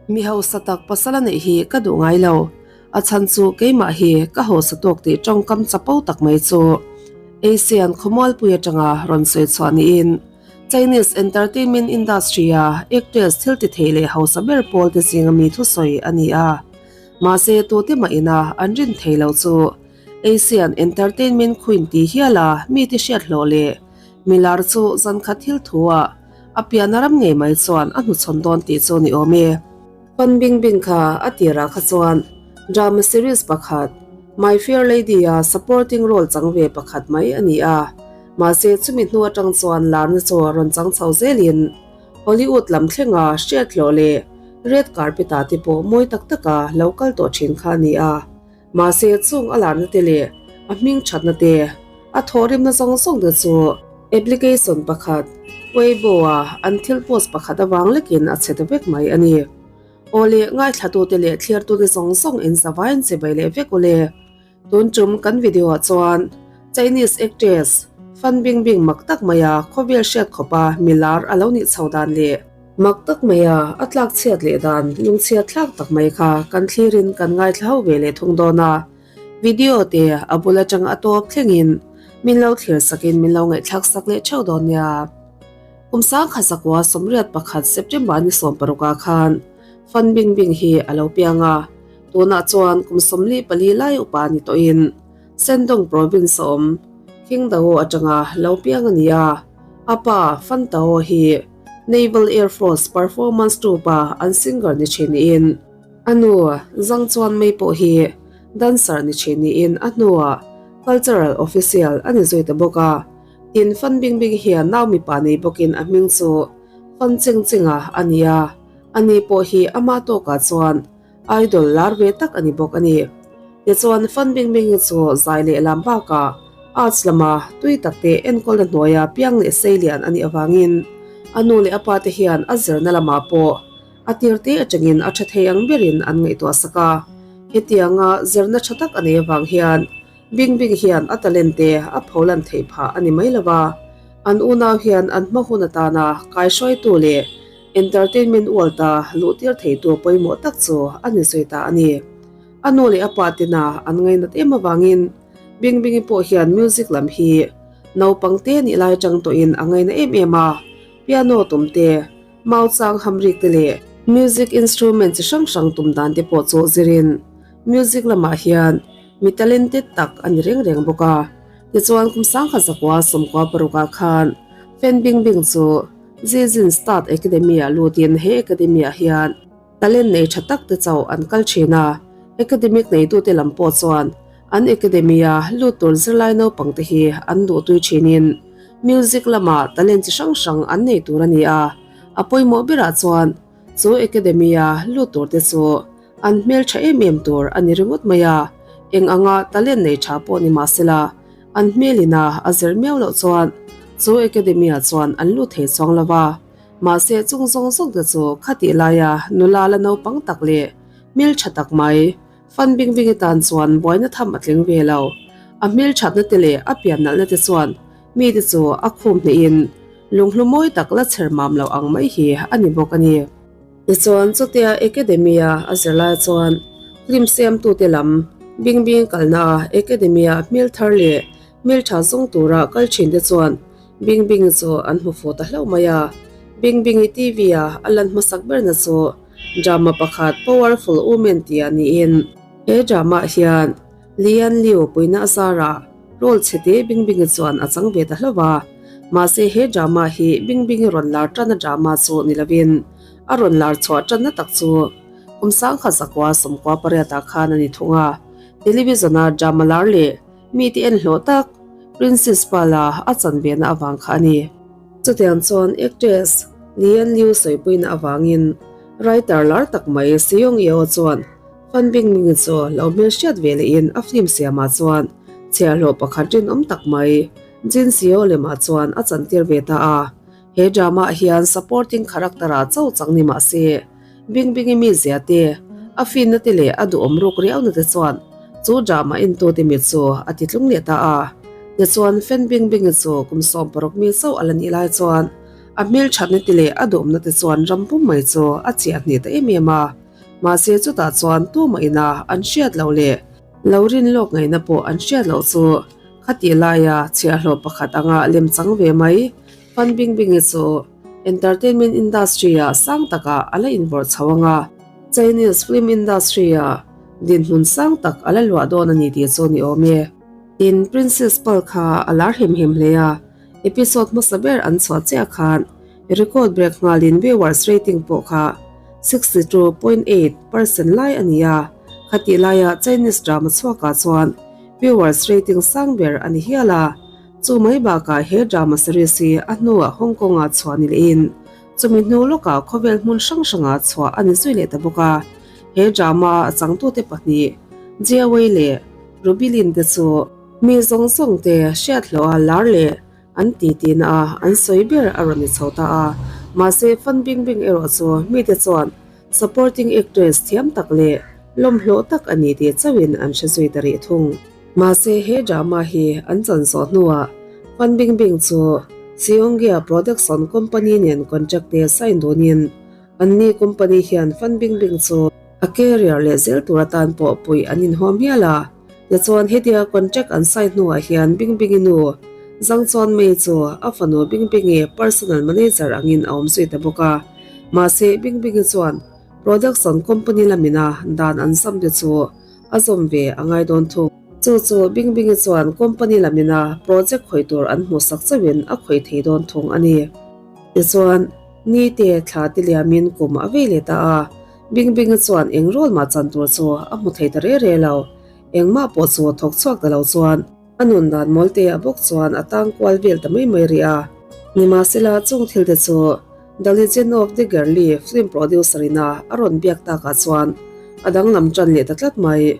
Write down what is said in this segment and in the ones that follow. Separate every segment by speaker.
Speaker 1: Mi hausa tak pasal a neih hi ka duh ngai lo. A chhan chu keimah hi ka hausa tawk tih tawngkam chapo tak mai chu Asian khawmualpui atanga rawn sawi chhuah niin Chinese entertainment industry-a actress thil ti thei leh hausa ber pawl te zinga mi thusawi a ni a. Mahse tute mah ina an rin thei lo chu Asian entertainment queen ti hiala mite hriat hlawh leh milar chu zankhat thil thu-ah A piahna ram ngei mai chuan a hnuchhawn dawn tih chu ni awm e. Fan Bingbing kha a tirah kha chuan drama series pakhat My Fair Lady-a supporting role chang ve pakhat mai a ni a. Mahse chumi hnu atang chuan larna chu rawn chang chho zelin Hollywood lam thlenga hriat hlawh leh red carpet-ah te pawh mawi tak taka lo kal tawh thin kha a ni a. Mahse chung a larna te leh a hming thatna te, a thawhrimna zawng zawng te chu application pakhat Weibo-a an thil post pakhat avang lekin a chhe ta vek mai a ni. Aw le, ngaithlatute leh thliartute zawng zawng in zavaiin che bai leh vek ule. Tun tum kan video-ah chuan Chinese actress Fan Bingbing mak tak maia khawvel hriat khawpa milar a lo nih chho dan leh, Mak tak mai a, a tlak chhiat leh dan lungchhiat thlak tak mai kha kan thlirin kan ngaithla ho ve leh thung dawn a. Video te a bul atang a tawp thlengin min lo thlir sakin min lo ngaihthlak sak leh theuh dawn nia. Kum sangkhat zakua 81 September ni 16 ah khan Fan Bingbing hi a lo piang a, tunah chuan kum 44 lai upa ni tawhin Shandong province a awm Qingdao atanga lo piang a ni a, a pa Fan Tao hi Naval Air Force Performance Troupe-a an singer ni thin niin a nu Zhang Chuanmei pawh hi dancer ni thin niin a hnuah cultural official a ni zui ta bawk a. Tin, Fan Bingbing hian nau mipa nei bawkin a hming chu Fan Chengchenga a ni a, ani pawh hi ama tawkah chuan Idol lar ve tak a ni bawk a ni. Tichuan, Fan Bingbing-i chu zai leh lam bakah arts lama tui takte enkawlna hnuaia piang leh sei lian a nih avangin a nu leh a pate hian a zirna lamah pawh a tirte atangin a tha thei ang berin an ngaihtuah sak a. Hetianga zirna tha tak a nei avang hian Bingbing hian a talent te a pholan theih phah a ni mai lo va, an unau hian an hma hun atana kaihruaitu leh Entertainment world-a luhtir theitu pawimawh tak chu a ni zui ta a ni. A nu leh a pa tena an ngainat em avangin Bingbingi pawh hian music lam hi naupang te nih lai atang tawhin a ngaina em em a, piano tum te, mau chang hamrik te leh music instrument chi hrang hrang tum dan te pawh chu zirin music lamah hian mi talented tak a ni reng reng bawk a. Tichuan kum 1996 ah khan Fan Bingbing chu Zizin Start Academy-ah lutin he academy-ah hian talent nei tha tak te chauh an kal thin a, academic neitute lam pawh chuan an academy-a lut tur zirlai naupang te hi an duhtui thinin music lama talent chi hrang hrang an nei tur a ni a, a pawimawh berah chuan chu academy-a lut tur te chu an hmel tha em em tur a ni ringawt mai a, eng anga talent nei tha pawh ni mahsela An hmelina a zir miau loh chuan chu academy-ah chuan an lut thei chuang lo va, mahse chung zawng zawng te chu khatih laia nula la naupang tak leh hmeltha tak mai Fan Bingbingi tan chuan buaina tham a tling ve lo. A hmelthatna te leh a pian nalhna te chuan mite chu a khum hnehin lunghlu mawi tak la chher mam lo ang mai hi a ni bawk a ni. Tichuan chutia Academy-a a zir lai chuan film siamtute lam Bingbing kalna a Academy-a hmel thar leh hmel tha zawng tura kal thin te chuan Bingbing chu an hmu fuh ta hlauh mai a. Bingbing-i TV-a a lan hmasak berna chu drama pakhat Powerful Woman tia niin he drama-ah hian Lian Liu puina a zarah role chhete Bingbing-i chuan a chang ve ta hlauh a. Mahse he drama hi Bingbing-i rawn lar tanna drama chu ni lovin a rawn lar chhuah tanna tak chu kum 1998 ah khan a ni thung a. Television-a drama lar leh mite en hlawh tak Princess Pala a chan vena avang kha a ni. Chutiang chuan actress Lian Liu sawipuina avangin writer lar tak mai Seong Yeo chuan Fan Bingbing chu lo hmelhriat ve lehin a film siamah chuan chhiahhlawh pakhat rinawm tak mai Jin Seo lemah chuan a chantir ve ta a. He drama ah hian supporting character ah chauh chang ni mah se, Bingbingi mizia te, a finna te leh a duhawm ruk riauna te chuan chu drama entute mit chu a ti tlung leh ta a. Tichuan Fan Bingbingi chu kum 60 mi chauh a la nih lai chuan. A hmelthatna te leh a dawmna te chuan ram pum mai chu a chiah hneh ta em em a. Mahse chutah chuan tumah ina an hriat loh leh lo rin lawk ngaihna pawh an hriat loh chu khatih laia chhiahhlawh pakhat anga lem chang ve mai Fan Bingbing-i chu entertainment industry-ah sang takah a la invawrh chho ang a, Chinese film industry-ah dinhmun sang tak a la luah dawn a ni tih chu ni awm e. Tin, Princess Pearl kha a lar hem hem hle a, episode hmasa ber an chhuah chiah khan record break nghalin viewers rating pawh kha 62.8 percent lai a ni a, khatih laia Chinese drama chhuakah chuan viewers rating sang ber a ni hial a. Chu mai bakah he drama series hi a hnuah Hong Kong-ah chhuah ni lehin chumi hnu lawkah khawvel hmun hrang hrangah chhuah a ni zui leh ta bawk a. He drama-a a changtute pahnih Jia Wei leh Ruby Lin te chu mi zawng zawng te hriat hlawha lar leh an ti tihna a an sawi ber a rawn ni chho ta a. Mahse Fan Bingbing erawh chu mite chuan Supporting actress thiam tak leh lawmhlawh tak a ni tih chauhin an hre zui ta rih thung. Mahse he drama hi an chan zawh hnuah Fan Bingbing chu Seonggia Production Company nen contract te sign dunin anni company hian Fan Bingbing chu a career leh zel tur atan pawh puih an inhuam hial a. Tichuan hetia contract an sign hnuah hian Bingbingi nu Zhang Chuanmei chu a fanu Bingbingi personal manager angin a awm zui ta bawk a. Mahse Bingbingi chuan production company lamina dan an zam te chu a zawm ve a ngai dawn thung. Chu chu Bingbingi chuan company lamina project khawih tur an hmuh sak chauhin a khawih thei dawn thung a ni. Tichuan, ni te thla te liamin kum a vei leh ta a, Bingbingi chuan eng role mah chan tur chu a hmu thei ta re re lo. Engmah pawh chu thawk chhuak ta lo chuan a nun dan mawlte a bawk chuan a tang kual vel ta mai mai rih a. Nimahsela chung thil te chu The Legend of the Girlie film producer ina a rawn biak takah chuan a danglam tan leh ta tlat mai.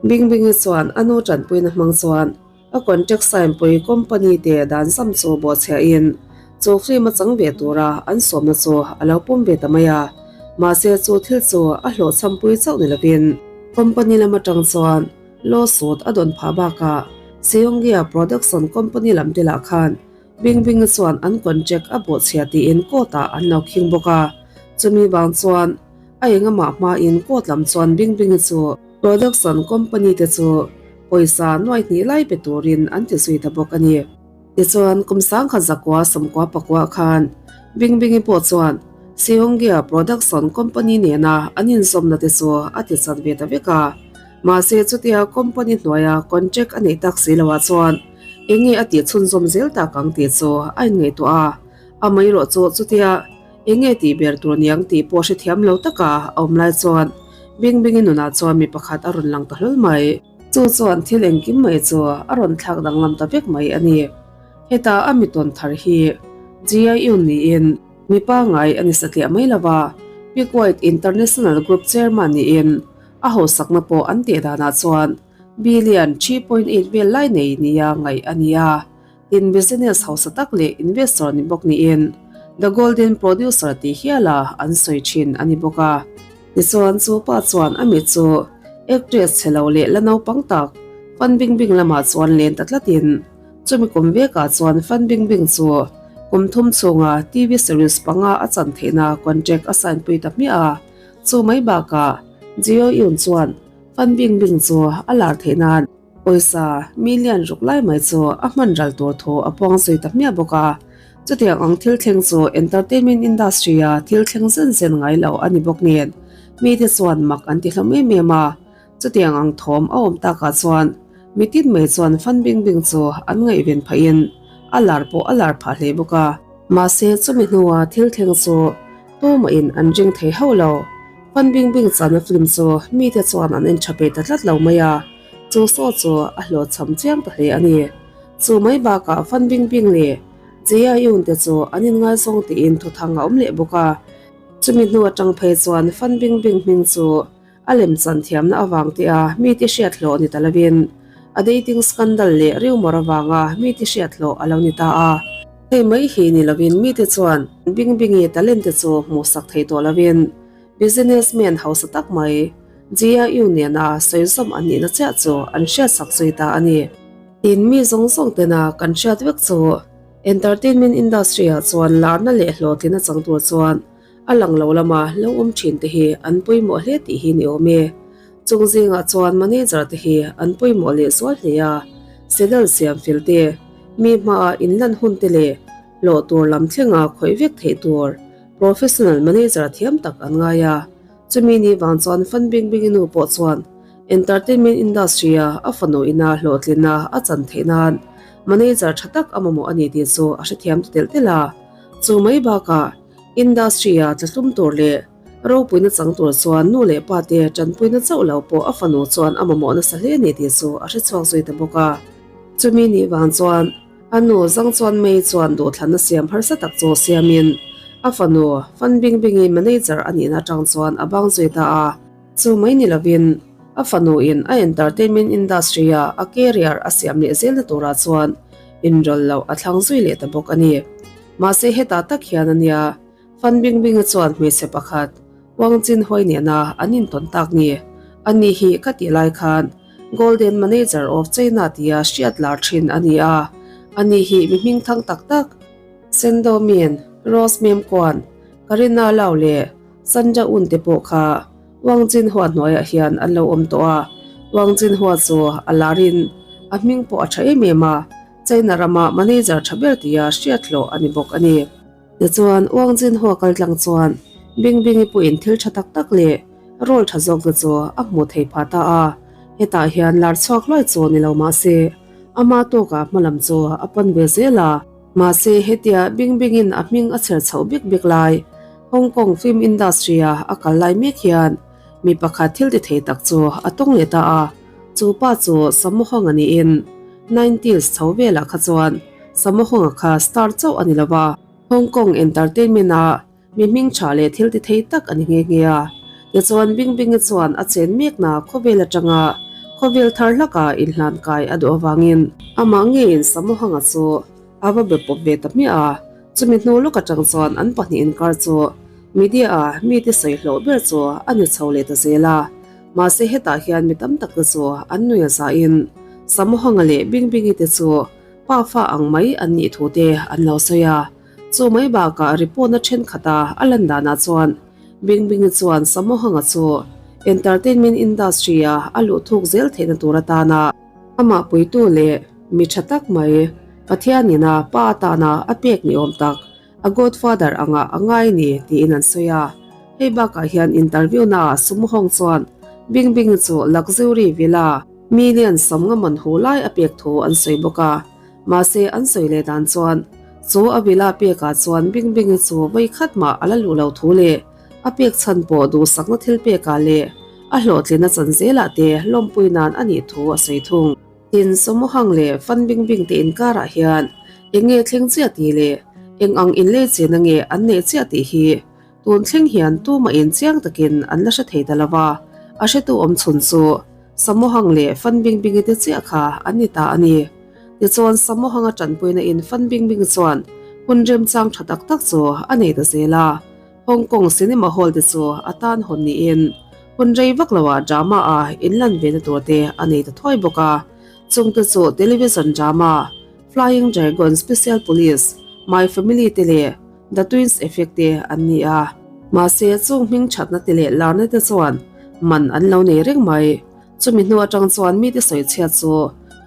Speaker 1: Bingbingi chuan a nu tanpuina hmang chuan A contract sign pui company te dan zam chu bawhchhiah in chu film a chang ve tura an sawmna chu a lo pawm ve ta mai a, mahse chu thil chu a hlawhchham pui chauh ni lovin company lam atang chuan lawsuit a dawn phah bakah Seonggia production company lam te lah khan Bing Bing chuan an contract a bawhchhiah tiin court ah an lo khing bawk a, chumi vang chuan a engamah hmain court lam chuan Bing Bing chu Production company te chu pawisa nuai hnih lai pe turin an ti zui ta bawk a ni. Tichuan, kum sangkhat zakua sawmkua pakua khan Bingbingi pawh chuan Seonggia Production company nena an inzawmna te chu a ti chat ve ta vek a. Mahse, chutia company hnuaia contract a neih tak si loah chuan eng nge a tih chhunzawm zel tak ang tih chu a inngaihtuah a. Amaherawh chu chutia Eng nge tih ber tur niang tih pawh hrethiam lo taka a awm lai chuan Bingbingi nunah chuan mi pakhat a rawn lang ta hlawl mai. Chu chuan thil engkim mai chu a rawn thlak danglam ta vek mai a ni. Heta a mi tawn thar hi GIU niin mi pangngai a ni satliah mai lo va, Big White International Group Chairman niin a hosakna pawh an teh danah chuan billion 3.8 vel lai nei nia ngaih a ni a. In business hausa tak leh investor ni bawk niin The Golden Producer tih hiala an sawi thin a ni bawk a. Tichuan chu pa chuan a mit chu actress chhe lo leh la naupang tak Fan Bingbing lamah chuan len ta tlatin chumi kum vekah chuan Fan Bingbing chu kum thum chhunga TV series panga a chan theihna contract a sign pui ta hmiah a. Chu mai bakah Jio Yun chuan Fan Bingbing chu a lar theih nan Pawisa million ruk lai mai chu a hman ral tur thu a puang zui ta hmiah bawk a. Chutiang ang thil thleng chu entertainment industry-a thil thleng zen zen ngai lo a ni bawk nen mite chuan mak an ti hlawm em em a. Chutiang ang thawm a awm takah chuan mitin mai chuan Fan Bingbing chu an ngaihven phahin a lar pawh a lar phah hle bawk a. Mahse chumi hnua thil thleng chu tumahin an ring thei hauh lo. Fan Bingbing chana film chu mite chuan an en tha pe ta tlat lo mai a. Chu saw chu a hlawhchham chiang ta hle a ni. Chu mai bakah Fan Bingbing leh Jia Yun te chu an inngaizawng tiin thuthang a awm leh bawk a. Chumi hnu atang phei chuan Fan Bingbing hming chu a lemchan thiamna avang tia mi ti hriat hlawh ni ta lovin a dating scandal leh rumour avanga mi ti hriat hlawh a lo ni ta a. Hei mai hi ni lovin mite chuan Bingbingi talent te chu hmuhsak thei tawh lovin Businessman hausa tak mai GIU nena sawizawm an nihna chiah chu an hriatsak zui ta a ni. Tin mi zawng zawng tena kan hriat vek chu. Entertainment industry ah chuan larna leh hlawhtlina chang tur chuan a lang lo lama lo awm thin te hi an pawimawh hle tih hi ni awm e. Chung zingah chuan manager te hi an pawimawh leh zual hle a, sedal siam fel te, mi hmaah inlan hun te leh hlawh tur lam thlenga khawih vek theih tur professional manager thiam tak an ngai a. Chumi ni vang chuan Fan Bingbingi nu pawh chuan entertainment industry-a a fanu ina hlawhtlinna a chan theih nan manager tha tak a mamawh a ni tih chu a hrethiam ta telh telh a. Chu mai bakah industry-a tlatlum tur leh ropuina chang tur chuan nu leh pa te tanpuina chauh lo pawh a fanu chuan a mamawh nasa hle a ni tih chu a hrechhuak zui ta bawk a. Chumi ni vang chuan A nu Zhang Chuan Mei chuan duhthlanna siam harsa tak chu siamin a fanu Fan Bingbingi manager a nihna atang chuan a bang zui ta a. Chu mai ni lovin a fanu in a entertainment industry a a career a siam leh zelna turah chuan inrawlh loh a thlang zui leh ta bawk a ni. Mahse hetah tak hian a nia Fan Bingbingi chuan hmeichhe pakhat Wang Chin Huai nena an intawn tak ni. Ani hi ka tih lai khan Golden Manager of China tia hriat lar thin a ni a. Ani hi mi hming thang tak tak Sendo Min, Rose Mem Kuan, Karina Lau leh Sandra Un te pawh kha Wang Chin Hua hnuaiah hian an lo awm tawh a. Wang Chin Hua chu a larin a hming pawh a tha em em a, China rama manager tha ber tia hriat hlawh a ni bawk a ni. Tichuan, Wang Jinhua kal tlang chuan Bing Bingi pawhin thil tha tak tak leh role tha zawkna chu a hmuh thei phah ta a. Hetah hian lar chhuak hluai chu ni lo mah se, ama tawkah hmalam chu a pan ve zel a. Mahse, hetia Bing Bingin a hming a chher chhoh bik bik lai, Hong Kong film industry-a a kal lai mek hian mi pakhat thil ti thei tak chu a tawng leh ta a. Chu pa chu Sammo Hong a niin, nineties chho velah kha chuan Samohonga kha star chauh a ni lo va, Hong Kong Entertainment a mi hming tha leh thil ti thei tak a ni nghe nghe a. Tichuan Bingbingi chuan a chen mekna khawvel atanga khawvel thar hlaka inhlan kai a duh avangin amah ngeiin Samohanga chu a va be pawp ve ta hmiah a. Chumi hnu lawk atang chuan an pahnih inkar chu media a mite sawi hlawh ber chu a ni chho leh ta zel a. Mahse hetah hian mi tam tak te chu an nui a zahin Samohanga leh Bingbingi te chu Pa fa ang mai an nih thu te an lo sawi a, chu mai bakah report-na thenkhat a a lan danah chuan Bingbingi chuan Samohanga chu entertainment industry-a a luh thuk zel theihna tur atana amah puitu leh mi tha tak mai Pathianina pa atana a pek ni awm tak a godfather angah a ngai ni tiin an sawi a. Hei bakah hian interview naah Sumuhawng chuan Bingbingi chu luxury villa million sawmnga man hu lai a pek thu an sawi bawk a. Mahse an sawi leh dan chuan chu a villa pekah chuan Bingbingi chu vawi khat mah a la luh lo thu leh a pek chhan pawh duhsakna thil pekah leh a hlawhtlina chan zelah te lawmpui nan a nih thu a sawi thung. Tin, Sawmawhang leh Fan Bingbing te inkarah hian eng nge thleng chiah tih leh eng ang inlei chena nge an neih chiah tih hi tun thleng hian tumah in chiang takin an la hre thei ta lo va, a hretu awm chhun chu Sawmawhang leh Fan Bingbingi te chiah kha an ni ta a ni. Tichuan, Sawmawhanga tanpuina in Fan Bingbing chuan hun remchang tha tak tak chu a nei ta zel a. Hong Kong cinema hall te chu a tan hawn niin hun rei vak loah drama a inlan ve na tur te a nei ta thuai bawk a, chung te chu television drama Flying Dragon Special Police, My Family te leh The Twins Effect te an ni a. Mahse chung hming thatna te leh larna te chuan man an lo nei reng mai. Chumi hnu atang chuan mite sawichhiat chu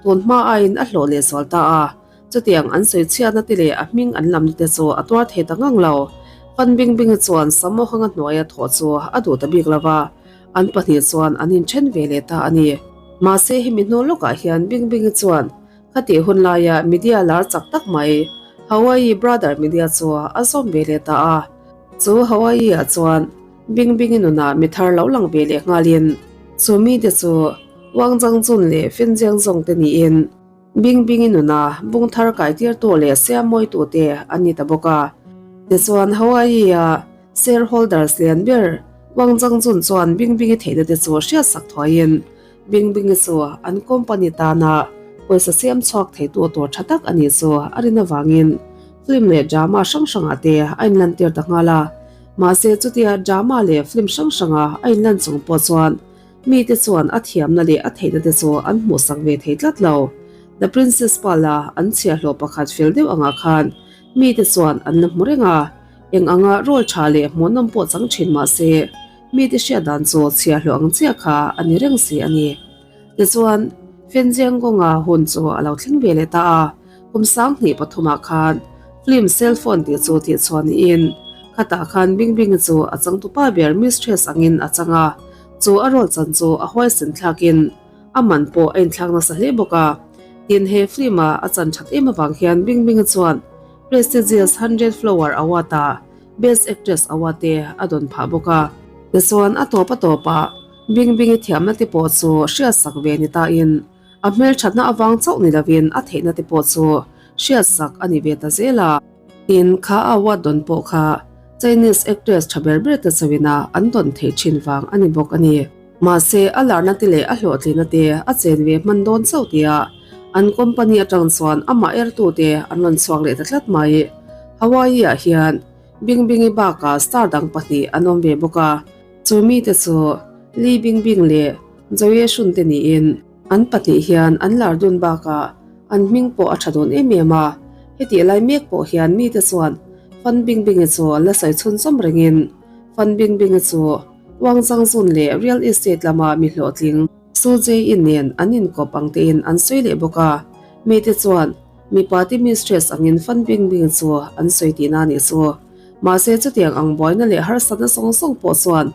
Speaker 1: tun hma aiin a hlawh leh zual ta a. Chutiang an sawi chhiatna te leh a hming an lamna te chu a tuar thei ta ngang lo. Fan Bingbingi chuan Samohanga hnuaia thawh chu a duh ta bik lo va, an pahnih chuan an inthen ve leh ta a ni. Mahse hemi hnu lawkah hian Bingbingi chuan khatih hun laia media lar chak tak mai Hawaii Brother Media chu a zawm ve leh ta a. Chu Hawaii-ah chuan Bingbingi nunah mi thar lo lang ve leh nghalin chu mite chu Wang Zhangjun leh Fen Jiangzong te niin, Bingbingi nuna bung thar kaitirtu leh siammawitu te an ni ta bawk a. Tichuan Hawaii-a shareholders lian ber Wang Zhangjun chuan Bingbingi theihna te chu hriatsak thuaiin Bingbingi chu an company tana pawisa siam chhuak theitu tur tha tak a nih chu a rin avangin film leh drama hrang hrangah te a inlantir ta nghal a. Mahse chutia drama leh film hrang hranga a inlan chung pawh chuan Mite chuan a thiamna leh a theihna te chu an hmuhsak ve thei tlat lo. The Princess Pearl-a an chhiahhlawh pakhat fel deuh angah khan mite chuan an la hmu reng a, eng anga role tha leh hmuhnawm pawh chang thin mah se, mite hriat dan chu chhiahhlawh ang chiah kha a ni reng si a ni. Tichuan, Fenjiangawnga hun chu a lo thleng ve leh ta a, kum 2003 ah khan film Cell Phone tih chu tihchhuah niin khatah khan Bingbingi chu a changtupa ber mistress angin a chang a, chu a role chan chu a huaisen thlakin a man pawh a inthlak nasa hle bawk a. Tin, he film-a a chan that em avang hian Bingbingi chuan prestigious Hundred Flower Award-ah Best Actress Award te a dawn phah bawk a. Tichuan, a tawp a tawpah Bingbingi thiamna te pawh chu hriatsak ve ni tain a hmelthatna avang chauh ni lovin a theihna te pawh chu hriatsak a ni ve ta zel a. Tin, kha a award dawn pawh kha Chinese actress tha ber ber te chauhin a an dawn theih thin vang a ni bawk a ni. Mahse, a larna te leh a hlawhtlina te a chen ve hman dawn chauh tia an company atang chuan amah ertu te an rawn chhuak leh ta tlat mai. Hawaii-ah hian Bingbingi bakah star dang pahnih an awm ve bawk a, chu mite chu Li Bingbing leh Joe Shun te niin an pahnih hian an lar dun bakah an hming pawh a tha dawn em em a. Hetih lai mek pawh hian mite chuan Fan Bingbingi chu an la sawi chhunzawm rengin Fan Bingbingi chu Wang Zhangzun leh real estate lama mi hlawhtling Su Jie-in nen an inkawp ang tein an sawi leh bawk a, mite chuan mipa te mistress angin Fan Bingbing chu an sawi tihna a nih chu. Mahse chutiang ang buaina leh harsatna zawng zawng pawh chuan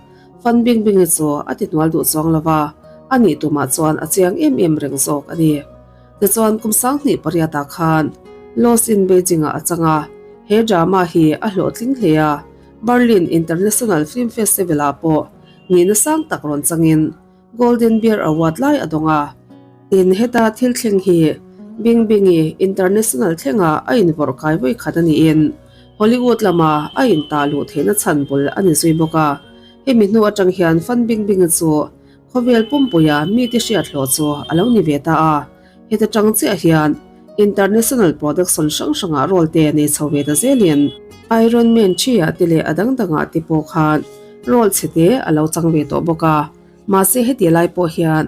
Speaker 1: Fan Bingbing-i chu a ti hnual duh chuang lo va, a nih tumah chuan a chiang em em reng zawk a ni. Tichuan kum 2008 ah khan Lost in Beijing-ah a chang a, he drama hi a hlawhtling hle a, Berlin International Film Festival-ah pawh nihna sang tak rawn changin Golden Bear Award lai a dawng a. Tin, heta thil thleng hi Bingbingi International thlenga a invawrh kai vawi khat a niin Hollywood lama a intah luh theihna chhan bul a ni zui bawk a. Hemi hnu atang hian Fan Bingbingi chu Khawvel pumpuia mite hriat hlawh chu a lo ni ve ta a, heta tang chiah hian international production hrang hrangah role te nei chho ve ta zelin Iron Man ṭhi-ah te leh a dang dangah te pawh khan role chhe te a lo chang ve tawh bawk a. Mahse heti lai pawh hian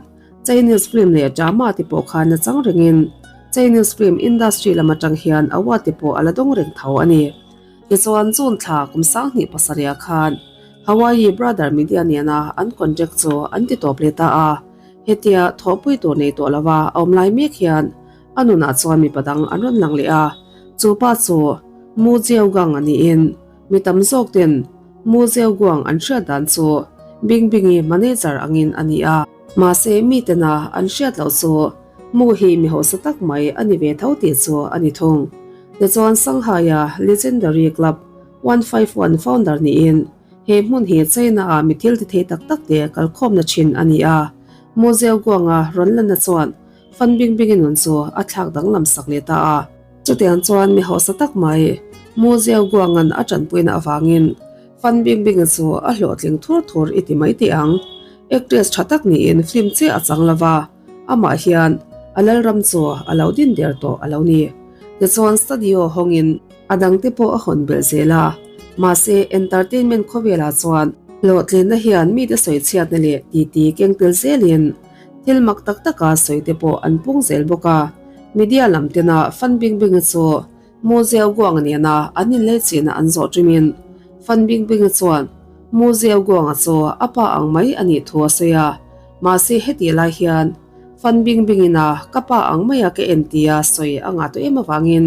Speaker 1: Chinese film leh drama te pawh khan a chang rengin Chinese film industry lam atang hian award te pawh a la dawng reng tho a ni. Tichuan June thla kum 2007 ah khan Hawaii Brother Media nena an contract chu an ti tawp leh ta a, hetia thawhpui tur nei tawh lova a awm lai mek hian a nunah chuan mipa dang an rawn lang leh a, chu pa chu Mu Jiaogang a niin mi tam zawk ten Mu Jiaoguang an hriat dan chu Bingbingi manager angin a ni a. Mahse mitena an hriat loh chu Mu hi mi hausa tak mai a ni ve tho tih chu a ni thung. Tichuan Shanghai-a legendary club 151 founder niin he hmun hi China-a mi thil ti thei tak tak te kalkhawmna thin a ni a. Mu Zeuguanga rawn lanna chuan Fan Bingbingi nun chu a thlak danglam sak leh ta a. Chutiang chuan mi hausa tak mai Mu Zeuguanga'n a tanpuina avangin Fan Bingbingi chu a hlawhtling thur thur i ti mai teh ang. Actress tha tak niin film chiah a chang lova. Amah hian a lalram chu a lo din der tawh a lo ni. Tichuan studio hawngin a dangte pawh a hawn belh zel a. Mahse entertainment khawvelah chuan hlawhtlinna hian mite sawi chhiatna leh titi keng tel zelin thil mak tak taka sawi te pawh an pung zel bawk a. Media lam tena Fan Bingbingi chu Mu Zeuguanga nena an inlei chihna an zawh ṭimin Fan Bingbingi chuan Mu Zeuguanga chu a pa ang mai a nih thu a sawi a. Mahse hetih lai hian Fan Bingbingin a ka pa ang maia ka en tia sawi a ngah tawh em avangin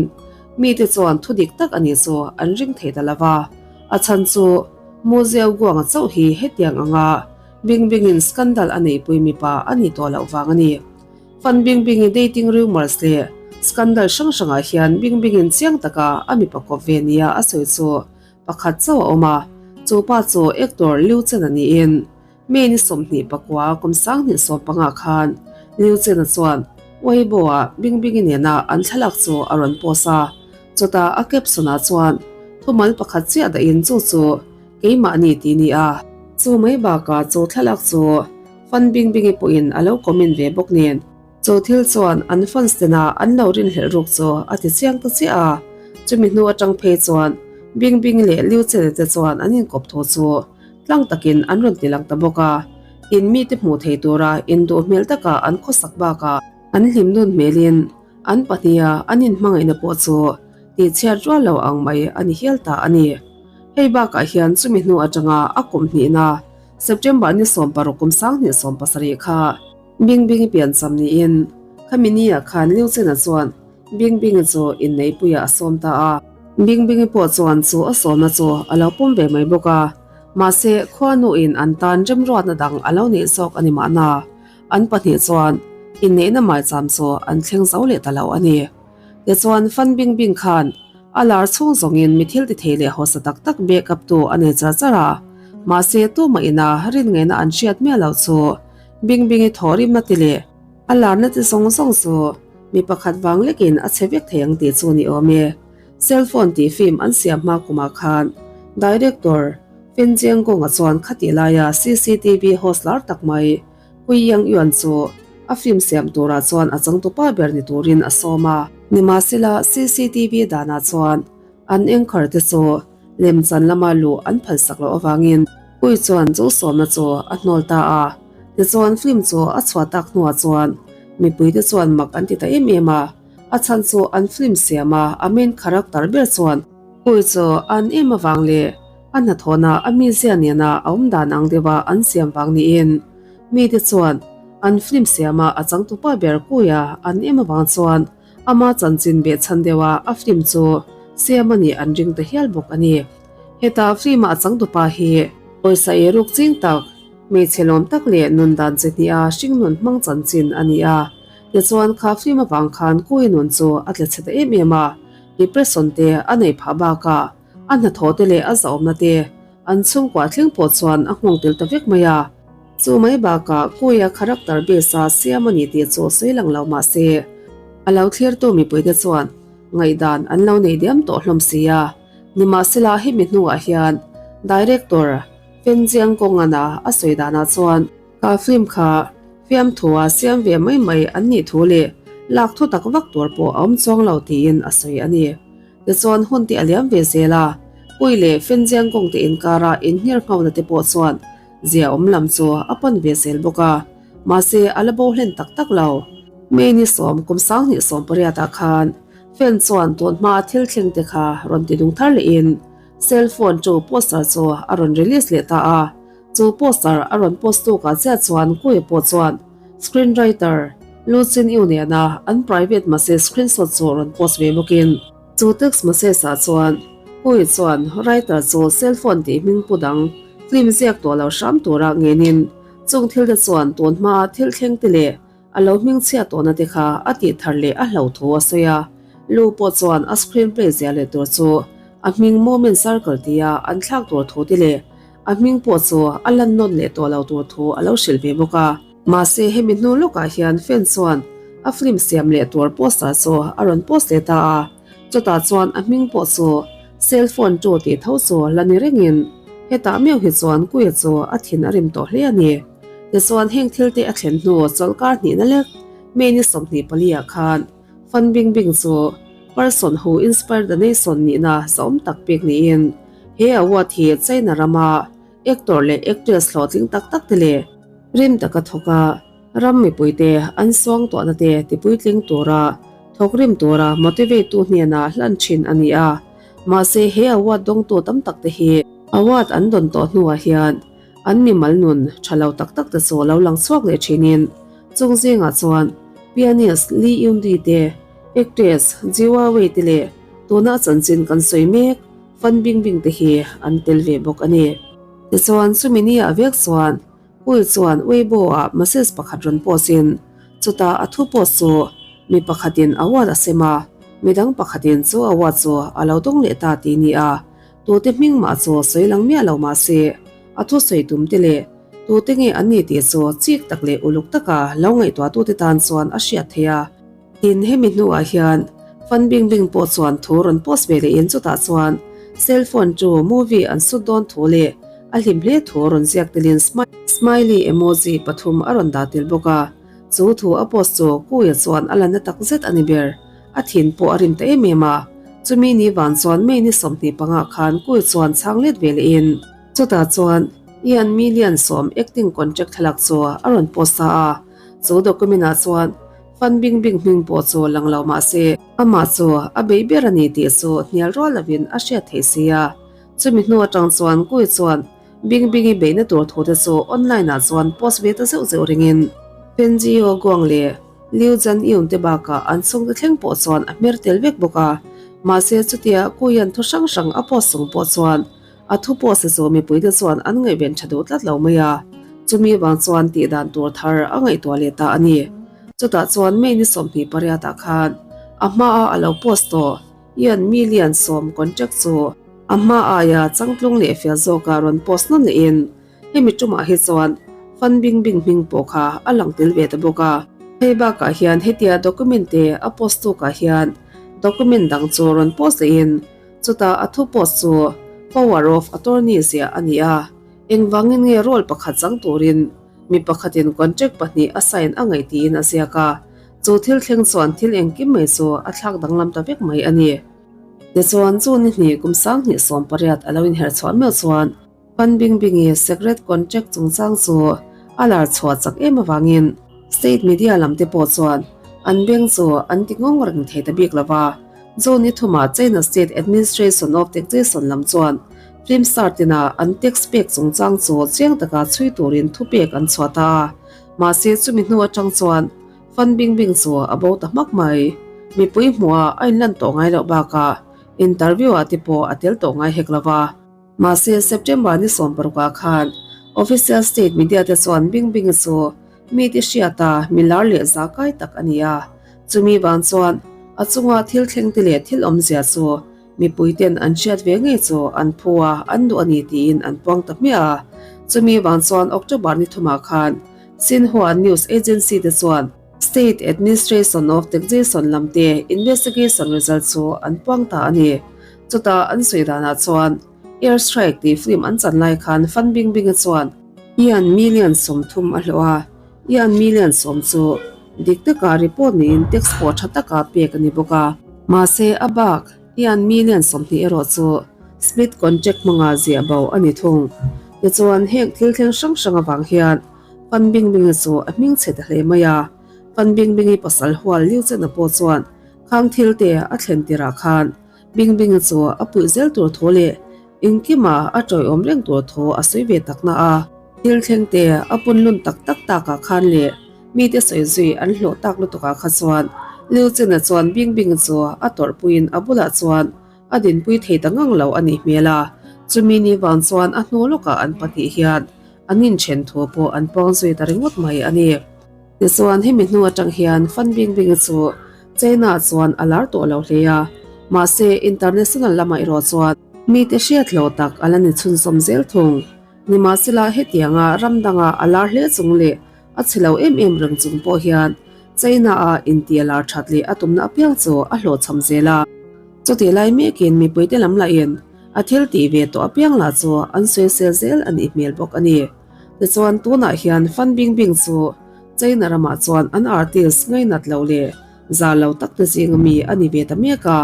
Speaker 1: mite chuan thu dik tak a nih chu an ring thei ta lo va. A chhan chu Mu Zeuguanga chauh hi hetiang anga Bingbingin scandal a neihpui mipa a nih tawh loh vang a ni. Fan Bingbingi dating rumours leh scandal hrang hrangah hian Bingbingin chiang taka a mipa kawp ve nia a sawi chu pakhat chauh a awm a, chu pa chu actor Liu Chen-a niin May ni 29 kum 2015 khan Liu Chen-a chuan Weibo-ah Bingbingi nena an thlalak chu a rawn post a, chutah a caption-ah chuan thumal pakhat chiah dahin chu chu keimahni tih ni a. Chu mai bakah chu thlalak chu Fan Bingbingi pawhin a lo comment ve bawk nen. Chu thil chuan an fans tena an lo rinhlelh ruk chu a ti chiang ta chiah a, chumi hnu atang phei chuan Bingbingi leh Liu Chen-a te chuan an inkawp thu chu Tlang takin an rawn ti lang ta bawk a, in mite hmuh thei tura induh hmel taka an khawsak bakah an hlim nun hmelin An pahniha an inhmangaihna pawh chu tihchhiat rual lo ang mai a ni hial ta a ni. Hei bakah hian chumi hnu atanga a kum hnihna September ni 16 kum 2017 kha Bingbingi piancham niin khami niah khan Liu Chen-a chuan Bingbingi chu inneihpuiah a sawm ta a. Bingbingi pawh chuan chu a sawmna chu a lo pawm ve mai bawk a, mahse khuanuin an tan remruatna dang a lo neih zawk a ni mahna. An pahnih chuan inneihna maicham chu an thleng zo leh ta lo a ni. Tichuan Fan Bingbing khan a lar chhung zawngin mi thil ti thei leh hausa tak tak back up tu a nei char char a, mahse tumah ina rin ngaihna an hriat miah loh chu Bingbingi thaw rimna ti leh a larna ti zawng zawng chu mi pakhat vang lekin a chhe vek thei ang tih chu ni awm e. Cell phone tih film an siam hma kumah khan Director Fen Jiangong-a chuan khatih laia CCTV host lar tak mai Hui Yang Yuan chu a film siam turah chuan a changtupa ber ni turin a sawm a. Nimahsela CCTV danah chuan an anchor te chu lemchan lama luh an phalsak loh avangin Hui chuan chu sawmna chu a hnawl ta a. Tichuan film chu a chhuah tak hnuah chuan mipuite chuan mak an ti ta em em a. A chhan chu an film siam a, a main character ber chuan Hui chu an em avang leh a hnathawhna a mizia nena a awm dan ang deuha an siam vang niin mite chuan an film siama a changtupa ber Kuia an em avang chuan ama chanchin behchhan deuha a film chu siam a nih an ring ta hial bawk a ni. Heta film-a a changtupa hi pawisa eiruk ching tak, hmeichhe lawm tak leh nun dan chi hniha hringnun hmang chanchin a ni a. Tichuan kha film avang khan Kui nun chu a tla chhe ta em em a, depression te a neih phah bakah a hnathawh te leh a zahawmna te an chhungkua thleng pawh chuan a nghawng tel ta vek mai a. Chu mai bakah Kuia character base a siam a ni tih chu sawi lang lo mah se, a lo thlirtu mipuite chuan ngaihdan an lo nei diam tawh hlawm si a. Nimahsela hemi hnuah hian Director Fen Jiangkawngana a sawi danah chuan, Kha film kha fiamthua siam ve mai mai an nih thu leh lak thu tak vak tur pawh a awm chuang lo tiin a sawi a ni. Tichuan hun te a liam ve zel a, Pui leh Fenjiang kawng te inkara inhner nghona te pawh chuan zia awm lam chu a pan ve zel bawk a, mahse a la bo hlen tak tak lo. May ni sawm kum 2018 ah khan Fen chuan tun hma thil thleng te kha rawn ti dung thar lehin cell phone chu poster chu a rawn release leh ta a. Chu poster a rawn post tukah chiah chuan Kuya pawh chuan screenwriter Lu Chin Yu nena an private message screenshot chu rawn post ve bawkin. Chu text message ah chuan Kuya chuan writer chu cellphone tih hming pu dang film ziak tawh lo hram tura ngenin chung thil te chuan tun hmaa thil thleng te leh A lo hmingchhiat tawhna te kha a tih thar leh a hlo thu a sawi a, Lu pawh chuan a screenplay zia leh tur chu a hming Moment Circle tia an thlak tur thu te leh a hming pawh chu a lan nawn leh tawh lo tur thu a lo hrilh ve bawk a. Mahse hemi hnu lawkah hian fan chuan a film siam leh tur poster chu a rawn post leh ta a, chutah chuan a hming pawh chu Cell phone tu tih tho chu la ni rengin hetah meuh hi chuan Kuia chu a thin a rim tawh hle a ni. Tichuan heng thil te a thlen hnu chawlhkar hnihna lek May ni 24 ah khan Fan Bingbing chu Person Who Inspired the Nation nihna zahawm tak pek niin he award hi China rama actor leh actress hlawhtling tak tak te leh rim taka thawka ram mipuite an suangtuahna te tipuitling tura thawkrim tura motivate tu hnena hlan thin a ni a. Mahse he award dawngtu tam tak te hi award an dawn tawh hnuah hian An mimal nun tha lo tak tak te chu lo lang chhuak leh thinin chung zingah chuan pianist Lee Yun-ri te, actress Ji Wei te leh tuna a chanchin kan sawi mek Fan Bingbing te hi an tel ve bawk a ni. Tichuan chumi ni ah vek chuan Hui chuan Weibo ah message pakhat rawn post in chutah a thu post chu mi pakhatin award a sem a, midang pakhatin chu award chu a lo dawng leh ta tih ni a. Tute hming mah chu sawi lang miah lo mah se, a thusawi tum te leh tute nge an ni tih chu chik tak leh uluk taka lo ngaihtuahtute tan chuan a hriat theih a. Tin, hemi hnuah hian Fan Bingbing pawh chuan thu rawn post ve lehin chutah chuan cell phone chu movie an sut dawn thu leh a hlim hle thu rawn ziak telin smiley emoji pathum a rawn dah tel bawk a. Chu thu a post chu Kuya chuan a la na tak zet a ni ber. A thin pawh a rim ta em em a, chumi ni van chuan May ni 25 khan Kui chuan chhang let ve lehin, chutah chuan Ian million sawm acting contract thlalak chu a rawn post ta a, chu document ah chuan Fan Bingbing hming pawh chu lang lo mah se, amah chu a bei ber a ni tih chu hnial rual lovin a hriat theih si a. Chumi hnu atang chuan Kui chuan Bingbingi beihna tur thute chu online ah chuan post ve ta zeuh zeuh ringin Fenjio Guang leh Liu Zhanyun te bakah an chhungte thleng pawh chuan a hmer tel vek bawk a. Mahse chutia Kuian thu hrang hrang a post chung pawh chuan A thu pawh se chu mipuite chuan an ngaihven tha duh tlat lo mai a, chumi vang chuan tih dan tur thar a ngaihtuah leh ta a ni. Chutah chuan May ni 28 ah khan a hmaa a lo post tawh Ian million sawm contract chu a hma aia changtlung leh fel zawka rawn post nawn lehin hemi tumah hi chuan Fan Bingbing hming pawh kha a lang tel ve ta bawk a. Hei bakah hian hetia document te a post tukah hian document dang chu rawn post lehin Chutah a thu post chu Power of Attorney ziah a ni a, engvangin nge role pakhat chang turin mi pakhatin contract pahnih a sign a ngaih tiin a ziak a, chu thil thleng chuan thil engkim mai chu a thlak danglam ta vek mai a ni. Tichuan chu ni hnih kum 2018 a lo inherh chhuah meuh chuan Fan Bingbingi secret contract chungchang chu a lar chhuah chak em avangin state media lam te pawh chuan an beng chu an ti nghawng reng thei ta bik lo va. June ni thumah China State Administration of Taxation lam chuan film star tina an tax pek chungchang chu chiang taka chhui turin thupek an chhuah ta a. Mahse chumi hnu atang chuan Fan Bingbing chu a bo ta hmak mai. Mipui hmuhah a inlan tawh ngai loh bakah interview ah te pawh a tel tawh ngai hek lo va. Mahse, September ni sawmparukah khan official state media te chuan Bingbing chu mite hriata milar leh zakai tak a ni a. Chumi vang chuan a chunga thil thleng te leh thil awmzia chu mipui ten an hriat ve ngei chu an phu a, an duh a ni tiin an puang ta hmiah a. Chumi vang chuan October ni thumah khan Xinhua News Agency te chuan State Administration of Taxation lam te investigation result chu an puang ta a ni. Chutah an sawi danah chuan Air Strike tih film an chan lai khan Fan Bingbing-a chuan Ian million 30 a hlawh a, Ian million sawm chu dik taka report niin tax pawh tha taka pek a ni bawk a. Mahse a bak Ian million 20 erawh chu split contract hmanga ziah bo a ni thung. Tichuan heng thil thleng hrang hrang avang hian Fan Bingbing-a chu a hming chhe ta hle mai a. Fan Bingbing-i pasal hual Liu Chen-a pawh chuan khang thil te a thlen tirah khan Bingbing-a chu a puih zel tur thu leh engkima a tawiawm reng tur thu a sawi ve tak na a. Thil thleng te a pun lun tak tak takah khan leh mite sawi zui an hlawh tak lutukah kha chuan Liu Chen-a chuan Bingbing-a chu a tawrhpuiin a bulah chuan a dinpui thei ta ngang lo a nih hmel a. Chumi ni vang chuan a hnu lawkah an pahnih hian An inthen thu pawh an puang zui ta ringawt mai a ni. Tichuan hemi hnu atang hian Fan Bingbing-a chu China-ah chuan a lar tawh lo hle a, mahse international lamah erawh chuan mite hriat hlawh tak a la ni chhunzawm zel thung. Nimahsela hetianga ram danga a lar hle chung leh a chhe lo em em reng chung pawh hian China-a inti a lar that leh a tumna apiang chu a hlawhchham zel a. Chutih lai mekin mipuite lam lahin A thil tih ve tawh apiang lah chu an sawisel zel a nih hmel bawk a ni. Tichuan tunah hian Fan Bingbing chu China ramah chuan an artist ngainat loh leh zar lo tak te zinga mi a ni ve ta mek a.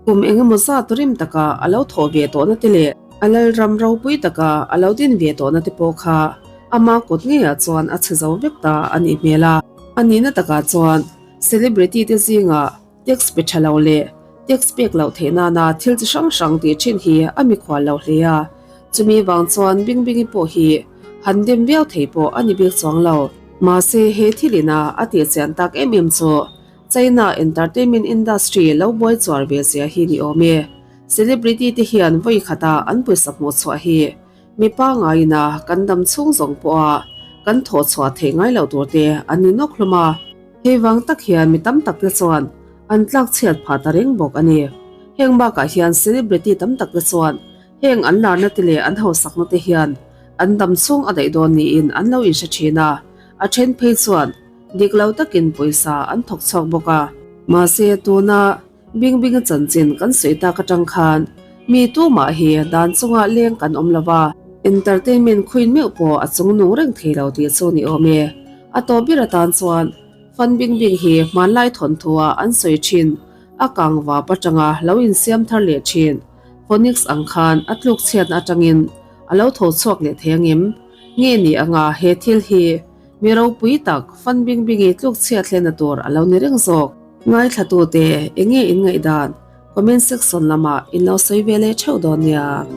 Speaker 1: Kum eng emaw zat rim taka a lo thawh ve tawhna te leh a lalram ropui taka a lo din ve tawhna te pawh kha ama kut ngeiah chuan a chhe zo vek ta a nih hmel a. A nihna takah chuan celebrity te zingah Tax pe tha lo leh tax pek loh theih nana thil chi hrang hrang tih thin hi a mikhual lo hle a, chumi vang chuan Bingbingi pawh hi han dem viau thei pawh a ni bik chuang lo. Mahse he thil ina a tih chian tak em em chu China entertainment industry lo buai chuar ve zia hi ni awm e. Celebrity te hian vawi khata an pawisa hmuh chhuah hi mi pangngai ina kan dam chhung zawng pawha kan thawh chhuah theih ngai loh tur te an ni nawk hlawm a. Hei vang tak hian mi tam tak te chuan an tlak chhiat phah ta reng bawk a ni. Heng bakah hian celebrity tam tak te chuan heng an larna te leh an hausakna te hian an dam chhung a daih dawn niin an lo inhre thin a, a then phei chuan dik lo takin pawisa an thawk chhuak bawk a. Mahse tuna Bingbinga chanchin kan sawi tak atang khan mi tumah hi dan chunga leng kan awm lo va, entertainment khuin meuh pawh a chung nung reng thei lo tih chu ni awm e. A tawp ber atan chuan Fan Bingbing hi hmanlai thawnthu-a an sawi thin, a kang vap atanga lo insiam thar leh thin, Phoenix ang khan a tluk chhiatna atangin a lo tho chhuak leh thei angem? Nge ni anga he thil hi? Mi ropui tak, Fan Bingbingi tluk chhiat hlenna tur a lo ni reng zawk. Ngaithlatute, enge in ngaihdan? Comment section lamah in lo sawi ve leh theuh dawn nia.